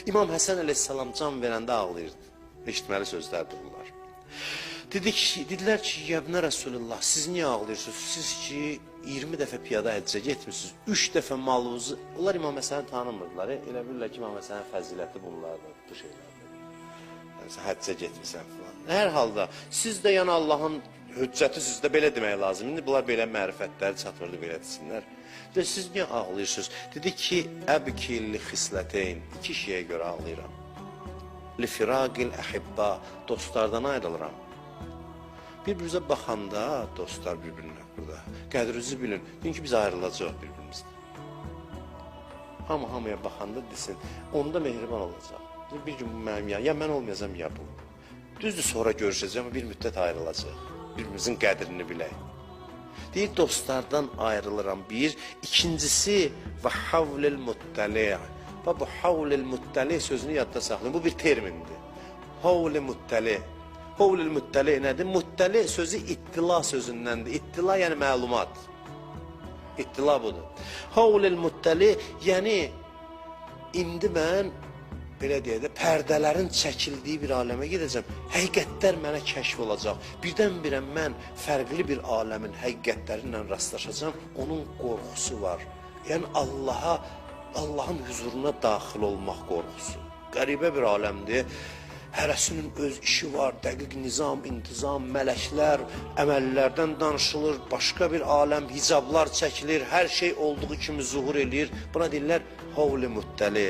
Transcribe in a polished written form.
İmam Həsən əleyhissalam can verəndə ağlayırdı. Eşitməli sözlərdir bunlar. Dedilər ki, yəbnə Rəsulullah, siz niyə ağlayırsınız? Siz ki, 20 dəfə piyada həccə getmişsiniz, 3 dəfə malınızı... Onlar İmam Həsəni tanımırdılar. Elə bilirlər ki, İmam Həsənin fəziləti bunlardır, bu şeylərdir. Yəni, sən həccə getmirsən filan. Hər halda, siz də yəni Allahın hüccəti sizdə belə demək lazım. İndi bunlar belə mərifətləri çatmırdı, belə desinlər. De, siz niyə ağlayırsınız? Dedi ki, əbki li xisləteyn, iki şeyə görə ağlayıram. Li firaqil əhibba, dostlardan ayrılıram. Bir-birimizə baxanda dostlar bir-birinə burada qədrinizi bilin. Deyin ki, biz ayrılacağıq bir-birimizdən. Hamı hamıya baxanda desin, onda mehriban olacaq. Bir gün bu mənim ya mən olmayacağam ya bu. Düzdür, sonra görüşəcəm, amma bir müddət ayrılacaq. Bir-birimizin qədrini bilək. Deyir, dostlardan ayrılıram bir. İkincisi, və havlil muttali. Və bu havlil muttali sözünü yadda saxlayın. Bu bir termindir. Havl-i muttali. Havlil muttali nədir? Muttali sözü ittila sözündəndir. İttila yəni məlumat. İttila budur. Havlil muttali, yəni indi mən belə deyək də, pərdələrin çəkildiyi bir aləmə gedəcəm. Həqiqətlər mənə kəşf olacaq. Birdən-birə mən fərqli bir aləmin həqiqətləri ilə rastlaşacağam. Onun qorxusu var. Yəni Allahın hüzuruna daxil olmaq qorxusu. Qəribə bir aləmdir. Hərəsinin öz işi var, dəqiq nizam, intizam, mələklər, əməllərdən danışılır, başqa bir aləm, hicablar çəkilir, hər şey olduğu kimi zuhur eləyir. Buna deyirlər havl-i muttali.